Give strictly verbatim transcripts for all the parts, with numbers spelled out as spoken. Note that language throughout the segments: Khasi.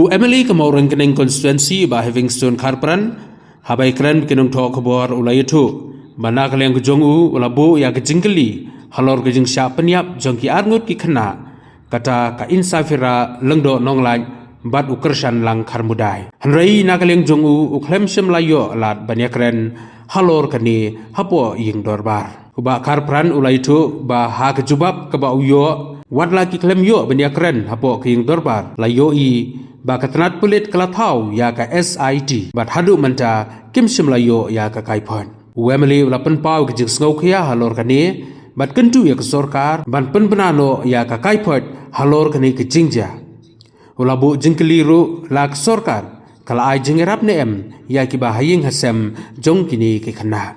U M L A ka Mawryngkneng constituency Bah Heavingstone Kharpran, haba ïakren bad ki nongthoh khubor u la ïathuh ba na ka liang ka jong u u la buh ïa ka jingkylli halor ka jingshah pynïap jong ki arngut ki khynnah, kata ka Insafira Lyngdoh Nonglait bad u Kyrshanlang Kharmudai. Hynrei na ka liang jong u u khlem shym la ïoh lad ban ïakren halor kane hapoh ïing dorbar. U Bah Kharpran u la ïathuh ba ha ka jubab kaba u ïoh, wat la ki khlem ïoh ban ïakren hapoh ka ïing dorbar, la ïohi ba ka tnat pulit ka la thaw ïa ka S I T bad haduh mynta kim shym la ïoh ïa ka kaiphod. U M L A u la pynpaw ka jingsngewkhia halor kane bad kyntu ïa ka sorkar ban pynbna noh ïa ka kaiphod halor kane ka jingjia. U la buh jingkylli ruh la ka sorkar ka la ai jingïarap ne em ïa kiba ha ïing ha sem jong kine ki khynnah.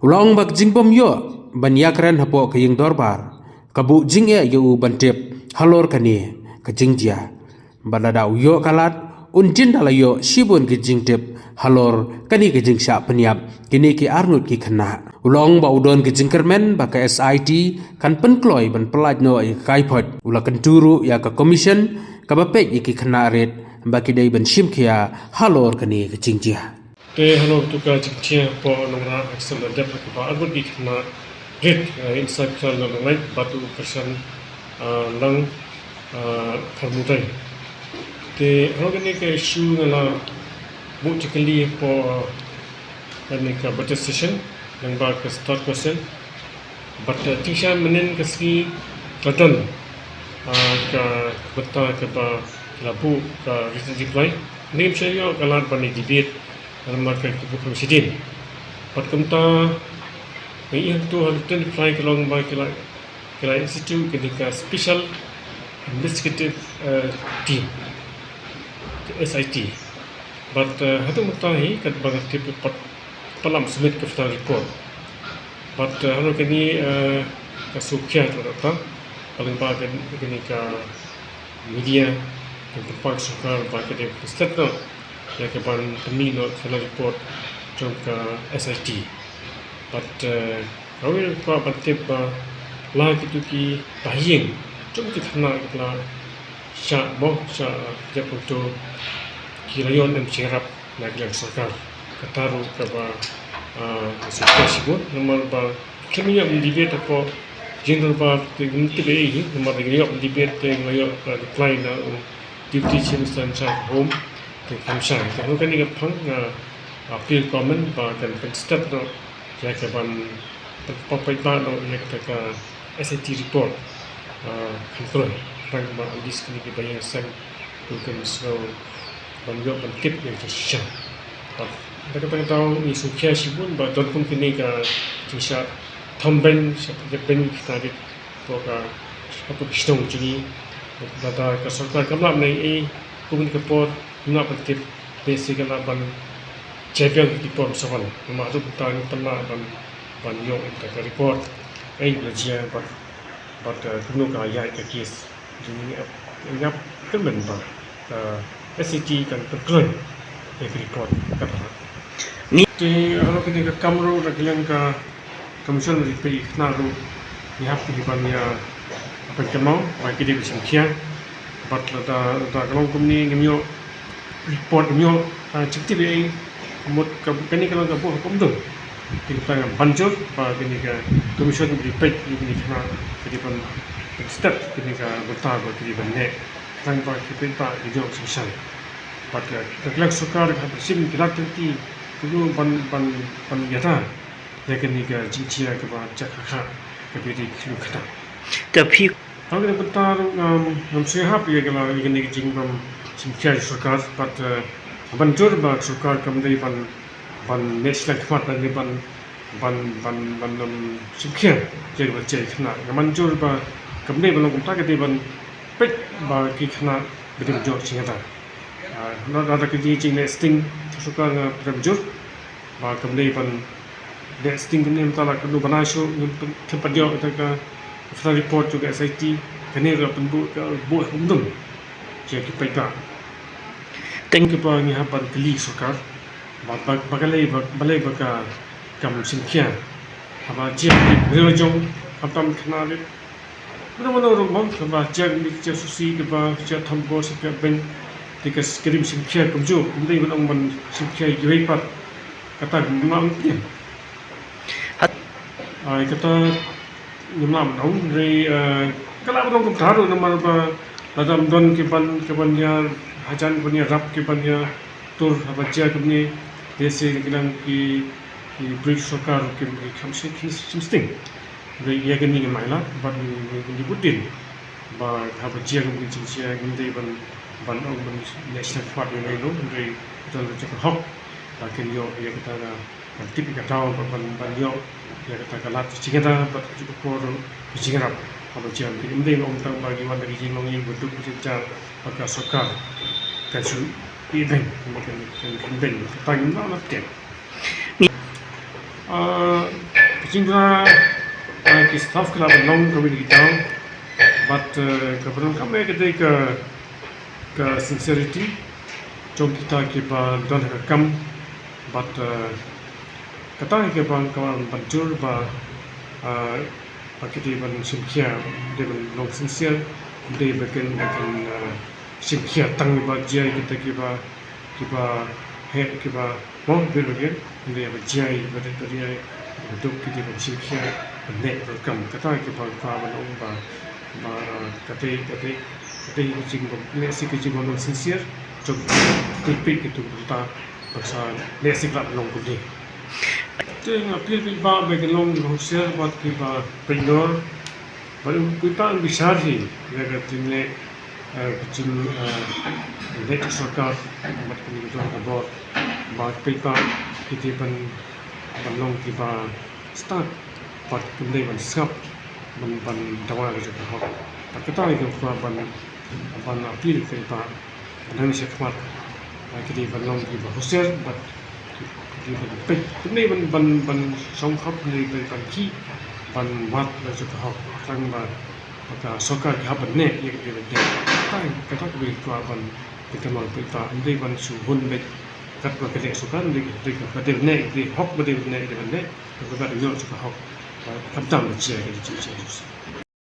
U la ong ba ka jingbym ïoh ban ïakren hapoh ka ïing dorbar ka buh jingeh ïa u ban tip halor kane ka jingjia. Bad lada u ïoh ka lad, un jin da la ïoh shibun ki jingtip halor kane ka jingshah pynïap kine ki arngut ki khynnah. U la ong ba u don ka jingkyrmen ba ka S I T kan pynkloi ban pyllait noh ïa ka kaiphod. U la kyntu ruh ïa ka commission kaba peit ïa ki khynnah rit ba ki dei ban shim khia halor kane ka jingjia. Te halor tu ka jingkhia hapoh Nongrah, ha ka seng ba dep ha kaba arngut ki khynnah rit, eh, Insafira Lyngdoh Nonglait bad u Kyrshanlang, eh, Kharmudai. Te halor kane ka issue nga la buh jingkylli hapoh, eh, kane ka budget session lyngba ka start question. Bad, eh, jingshisha mynnin ka sngi ka don, ah, ka bynta kaba la buh ka written reply. Ngim shym ïoh ka lad ban ïa debate namar ka buh kham shadien. Bad kumta ngi ïohi hangto ha written reply ka long ba ki la, ki la institute kane ka special investigative, eh, team, ka S I T. Bad, eh, haduh mynta hi katba nga tip pat, pat lam submit ka final report. Bad, eh, halor kane, eh, ka sngewkhia jong ka, ka lyngba kane ka media, kan pynpaw ka sorkar ba ka dei ban step noh ïa ka ban pynmih noh final report jong ka S I T. Bad, eh, nga kwah ban tip ba la kito kiba ha ïing jong kito ki khynnah kiba la shah moh, shah jop hangto, ki la ïoh ne em jingïarap na ka liang sorkar. Kata ruh kaba, ah, sngewkhia shibun namar ba kim ïoh ban debate hapoh ïing dorbar te ngim tip ei ei hi, namar ba ngin ïoh ban debate te ngin ïoh, ah, reply na u Deputy Chief Minister in charge of Home te kham shai. Te halor kane ka phang nga appeal government ba kan pynstep noh ïa ka ban pynpaw paidbah noh ïa kata ka S I T report, ah, kham kloi. Tang ba at least kine kiba ïeng seng ruh kin sngew ban ïoh ban tip ïa ka jingshisha. Bad da kata ka daw ngi sngewkhia shibun ba don kum kine ka jingshah thom beiñ, shah pynjah beiñ kita ki hapoh ka, hapoh ka shnong jong ngi. Lada ka sorkar kam lah ban ai ei ei kum kane ka por, ngim lah ban tip, te shisha ka lah ban jia biang ki por mynsaw. Namar haduh mynta ngim pat lah ban, ban ïoh ïa kata ka report. Ei la jia bad, bad, eh, kumno ka la ïaid ka case. Jong ngi ap, ngi ap kyrmen ba, eh, S I T kan pynkloi ïa ka report kata. Te halor kane ka kam ruh na ka liang ka Commission ri peit khynnah ruh ngi hap hi ban ïa pynkylla ba ki dei ban shim khia. Bad lada, lada ka long kumne ngim ïoh report, ngim ïoh, ah, jingtip ei ei, ka mut ka, kane ka long ka buh ha kum dum. Te nga ban jur ba kane ka Commission ri peit ïa kine ki khynnah ki dei ban, ban step kane ka bynta ba ki dei ban neh. Tang ba ki paidbah ki ïoh shisha. Bad ka, ka liang sorkar ka hap ban shim ki lad ki lynti kumno ban, ban, ban ïada ïa kane ka jingjia kaba jia khakha kaba dei ki khynnah. Te phi, ha kane ka bynta ruh ngam, ngam sngewhap ïa ka la, ïa kane ka jingbym shim khia jong sorkar bad, eh, ban jur ba sorkar kam dei ban, ban neh shiliang khmat, ban dei ban, ban, ban, ban, um, shim khia ïa kaba jia ïa ki khynnah. Ngam ban jur ba kam dei ban long kumta, ka dei ban peit ba ki khynnah ba dei ban ïoh jingïada. Ah, lada ka dei jingneh sting, to sorkar nga pynjur ba kam dei ban neh sting kumne, mynta la ka dei ban ai shuh, ngim pyn-, ngim pat ïoh ïa ka, ka final report jong ka S I T, kane ruh pynbuh, ka buh ha kum dum jong ki paidbah. Teng kiba ngi hap ban kylli sorkar ba, ba, balei ba, balei ba ka, kam shim khia haba jia ki briew la jong, khamtam khynnah rit. Mano mano ruh mo, kaba jia, jia susi, kaba jia thom ko, sa pia beiñ, Te ka s-, ka rim shim khia kumjuh, ym dei ban ong ban shim khia ïa kiwei pat. Kata ngim lah ban ong. Hat. Ai, kata ngim lah ban ong, hynrei, eh, ka lah ban ong kumta ruh namar ba lada ym don ki ban, ki ban ïa hajan, ki ban ïarap, ki ban ïatur haba jia kumne, te sa ki nang ki, ki briew sorkar ruh kim, kim kham shim, shim, shim sting. Hynrei ïa kane ngim ailad bad ngi, ngi, ngi bud dien ba haba jia kum ki jingjia ngim dei ban, ban ong ban leh shiliang khmat ïa u nongïalam, hynrei ka don ka jong ka hok ba kin ïoh ïa kata ka, ban tip ïa ka daw bad ban, ban ïoh ïa kata ka lad ka jingïada bad kajuh ka por ka jingïarap. Haba jia kum ki, ngim dei ban ong tang ba ngi wan da ka jinglong ïing ba duk ba jynjar ba ka sorkar kan shu ïehnoh, kan, kan, kan beiñ, kata ngim lah ban ong. Ah, ka jingkyrpad, ah, ki staff ki lah ban long kawei na ki daw. Bad, eh, kaba donkam eh ka dei ka, ka sincerity jong kita kiba don ha ka kam. Bad, eh, kata hi kaba, kaba ban jur ba, ah, ba ki dei ban shim khia, dei ban long sincere, dei ba kin, ba kin, ah, shim khia tang ba jia kita kiba, kiba heh, kiba mo, bil ba kin, dei ba jia, ba dei, ba dei, ba duk ki dei ban shim khia, ban leh rukom. Kata kiba, ba, ban ong ba, ba, ah, ka dei, ka dei, ka dei ka jingbym, lehse ka jingbym long sincere jong ki, ki peit ki tu kumta. Ba sa lehse ka lah ban long kumne. Te nga appeal paidbah ba kin long husiar bad kiba pyndonkam. Bad u paidbah un bishar hi ïa ka jingleh, eh, ka jing, eh, leh ka sorkar bad kane ka jong ka bor. Bad paidbah ki dei ban, ban long kiba stad bad kim dei ban sngap ban, ban dawa ka jong ka hok. Bad kata hi ka kwah ban, ban appeal ïa paidbah. Nang shakhmat, ah, ki dei ban long kiba husiar bad ki dei ban peit, kim dei ban, ban, ban shong khop, kim dei ban, ban khih ban wad la jong ka hok. Tang ba, ba ka sorkar ka hap ban neh ïa ka dei ban neh. Kata, kata kaba kwah ban pynthikna ïa paidbah, ym dei ban shu hun beit katba ka leh sorkar, ym dei, ym dei ka dei ban neh, ym dei hok ba dei ban neh, dei ban neh. Kata ka dei ïoh jong ka hok. Khamtam ban jia ka dei jia.